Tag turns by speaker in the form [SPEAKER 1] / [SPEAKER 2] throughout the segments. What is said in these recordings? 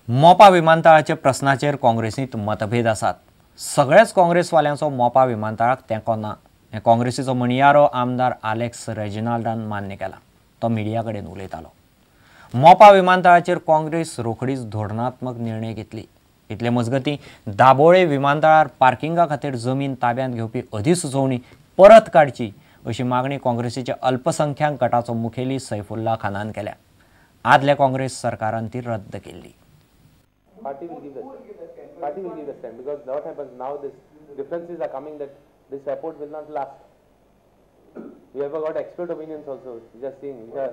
[SPEAKER 1] मोपा विमानतळाच्या प्रस्नाचेर काँग्रेसींत मतभेद आसात. सगळेच काँग्रेसवाल्यांचो मोपा विमानतळाक तेंको ना हें काँग्रेसीचो म्हणयारो आमदार आलेक्स रेजिनाल्डान मान्य केला. तो मिडिया कडेन उलयतालो. मोपा विमानतळाचेर काँग्रेस रोखडीच धोरणात्मक निर्णय घेतली. इतले मजगतीं दाबोळे विमानतळार पार्किंगा खातीर जमीन ताब्यांत घेवपी अधिसुचोवणी परत काडची अशी मागणी काँग्रेसीच्या अल्पसंख्याक गटाचो मुखेली सैफुल्ला खानान केल्या. आदल्या काँग्रेस सरकारान ती रद्द केल्ली.
[SPEAKER 2] Party will give the stand. Party will give the stand because what happens now, this differences are coming that this airport will not last. We have got expert opinions also. We are seeing. We are,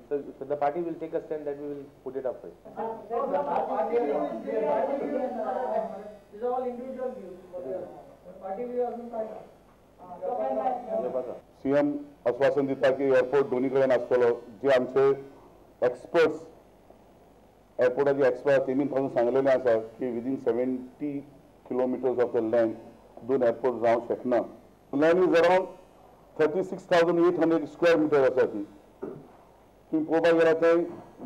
[SPEAKER 2] so the party will take a stand that we will put it up first.
[SPEAKER 3] These are all individual views. Party view अजून काय?
[SPEAKER 4] CM आश्वासन दिता की airport दोन्ही कडेन आसतलो. जे आमचे experts एअरपोर्टाचे expert तेमी पासून सांगलेले आसा की within 70 kilometres of the land दोन एअरपोर्ट जावंक शकना. Land is around 36,800 square metre आसा ती. तुमी पळोवपाक गेल्यार थंय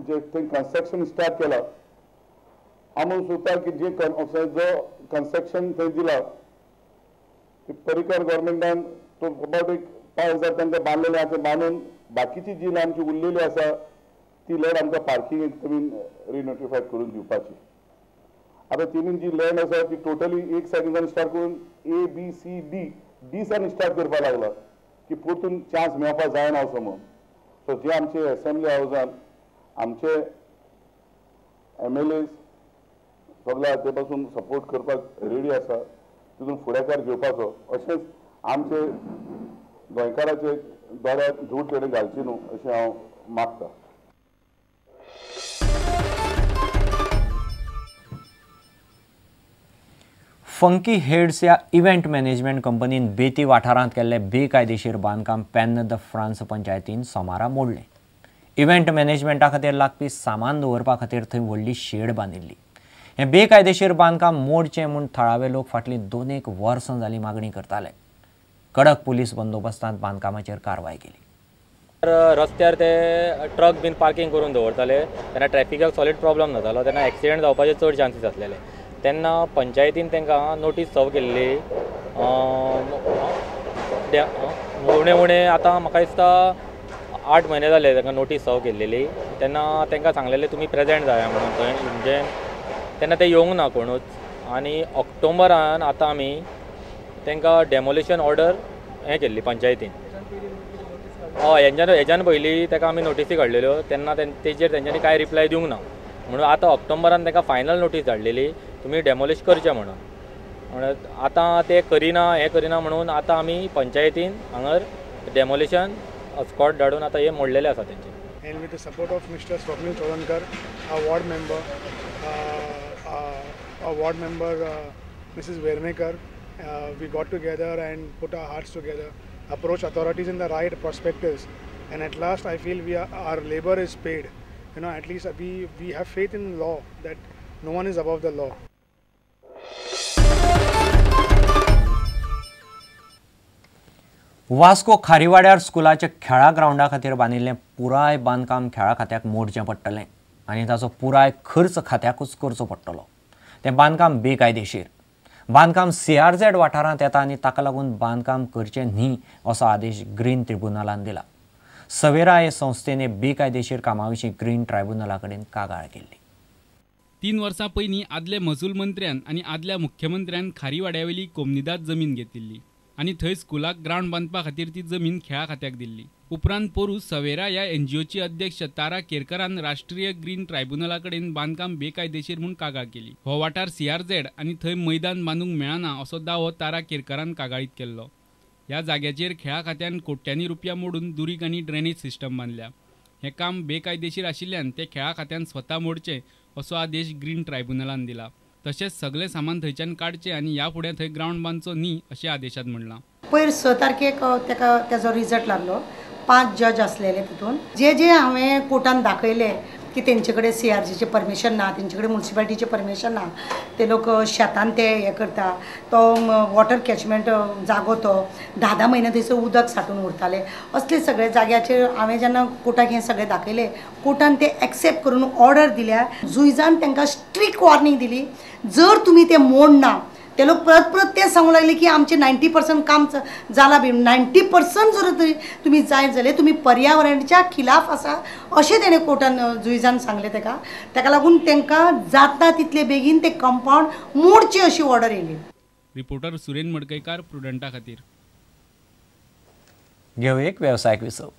[SPEAKER 4] जे थंय कन्स्ट्रक्शन स्टार्ट केला, आमी सोदता की जे जो कन्स्ट्रक्शन थंय दिला ती पर्रीकर गव्हर्मेंटान तो अबाउट एक 5,000 तांकां बांदलेले आसा, ते बांदून बाकीची जी आमची उरलेली आसा ती लँड आमकां पार्किंग तुमी रिनोटिफाय करून दिवपाची. आतां तेमी जी लँड आसा ती टोटली एक सायडीच्यान स्टार्ट करून A B C D D सान स्टार्ट करपाक लागला की परतून चान्स मेळपाक जायना असो म्हणून. सो जे आमचे एसेंब्ली हावजान आमचे MLAs सगळे हाचे पासून सपोर्ट करपाक रेडी आसा, तितून फुडाकार घेवपाचो. अशेंच आमचे गोंयकाराचे दोळ्यार धूळ तेणें घालची न्हू अशें हांव मागता.
[SPEAKER 1] फंकी हेड्स ह्या इव्हेंट मॅनेजमेंट कंपनीन बेती वाठारांत केल्लें बेकायदेशीर बांदकाम पेन्न the France पंचायतीन सोमारा मोडलें. इव्हेंट मॅनेजमेंटा खातीर लागपी सामान दवरपा खातीर थंय व्हडली शेड बांदिल्ली. हें बेकायदेशीर बांदकाम मोडचें म्हूण थळावे लोक फाटलीं 2-1 वर्सां जालीं मागणी करताले. कडक पुलीस बंदोबस्तांत बांदकामाचेर कारवाय केली.
[SPEAKER 5] रस्त्यार ते ट्रक बीन पार्किंग करून दवरताले तेन्ना ट्रॅफिकाक सॉलीड प्रॉब्लम जातालो, तेन्ना एक्सिडेंट जावपाचे चड चान्सीस आसलेले. तेन्ना पंचायतीन तांकां नोटीस सर्व केल्ली. उणे उणे आतां म्हाका दिसता 8 म्हयने जाले तांकां नोटीस सर्व केल्लेली. तेन्ना तांकां सांगलेलें तुमी प्रेजेंट जाया म्हणून थंय, म्हणजे तेन्ना ते येवंक ना कोणूच. आनी ऑक्टोबरान आतां आमी तांकां डेमोलिशन ऑर्डर हें केल्ली पंचायतीन. हय, हेज्यान पयलीं ताका आमी नोटीसी काडलेल्यो तेन्ना तेजेर तेंच्यांनी कांय रिप्लाय दिवंक ना म्हणून आतां ऑक्टोबरान ताका फायनल नोटीस धाडलेली तुमी डेमोलिश करचें म्हणून. म्हणून आतां ते करिना हें करिना म्हणून आतां आमी पंचायतीन हांगर डेमोलिशन स्कॉट धाडून आतां हे मोडलेले आसा तेंचे.
[SPEAKER 6] And with the support of Mr. Swapnil Chodankar, our ward member, our ward member Mrs. Vernekar, we got together and put our hearts together, approach authorities in the right perspectives, and at last I feel we are, our labor is paid. You know, at least we have faith in law that no one is above the law.
[SPEAKER 1] Vasco खारीवाड्यार स्कुलाच्या खेळा ग्रावंडा खातीर बांदिल्लें पुराय बांदकाम खेळा खात्याक मोडचें पडटलें आनी ताचो पुराय खर्च खात्याकूच करचो पडटलो. तें बांदकाम बेकायदेशीर बांदकाम CRZ वाठारांत येता आनी ताका लागून बांदकाम करचें न्ही असो आदेश ग्रीन ट्रिब्युनलान दिला. सवेरा हे संस्थेने बेकायदेशीर कामा विशीं ग्रीन ट्रायब्युनला कडेन कागाळ केल्ली.
[SPEAKER 7] 3 वर्सां पयलीं आदले महसूल मंत्र्यान आनी आदल्या मुख्यमंत्र्यान खारीवाड्यावेली कोमनिदाद जमीन घेतिल्ली आनी थंय स्कुलाक ग्रावंड बांदपा खातीर ती जमीन खेळा खात्याक दिल्ली. उपरांत पोरू सवेरा ह्या NGOची अध्यक्ष तारा केरकरान राष्ट्रीय ग्रीन ट्रायब्युनला कडेन बांदकाम बेकायदेशीर म्हूण कागाळ केली. हो वाठार CRZ आनी थंय मैदान बांदूंक मेळना असो दावो तारा केरकरान कागाळीत केल्लो. ह्या जाग्याचेर खेळा खात्यान कोट्यांनी रुपया मोडून दुरीग आनी ड्रेनेज सिस्टम बांदल्या. हें काम बेकायदेशीर आशिल्ल्यान तें खेळा खात्यान स्वता मोडचें असो आदेश ग्रीन ट्रायब्युनलान दिला. तशेंच सगळें सामान थंयच्यान काडचें आनी ह्या फुडें थंय ग्रावंड बांदचो न्ही अशें आदेशांत म्हणलां.
[SPEAKER 8] पयर 6 तारखेक ताका तेजो रिजल्ट लागलो. 5 जज आसलेले तितून. जे जे हांवें कोर्टान दाखयले की तेंचे कडेन सीआरजीचें परमिशन ना, तेंचे कडेन मुन्सिपालिटीचें परमिशन ना, ते लोक शेतान ते हें करता, तो वॉटर कॅचमेंट जागो तो 10-10 म्हयने थंयसर उदक साठून उरतालें. असले सगळे जाग्याचेर हांवें जेन्ना कोर्टाक हें सगळें दाखयलें, कोर्टान ते एक्सेप्ट करून ऑर्डर दिल्या. जुईजान तांकां स्ट्रिक्ट वॉर्निंग दिली, जर तुमी तें मोडना, ते लोक परत परत तें सांगूंक लागले की आमचें 90% काम जालां बी 90% जर तुमी जायत जाल्यार तुमी पर्यावरणाच्या खिलाफ आसा अशें तेणें कोर्टान जुईजान सांगलें ताका. ताका लागून तांकां जाता तितले बेगीन ते कंपावंड मोडचें अशी ऑर्डर येयली.
[SPEAKER 7] रिपोर्टर सुरेन मडकयकार, प्रुडंटा खातीर.
[SPEAKER 1] घेवया एक वेवसायीक विसव.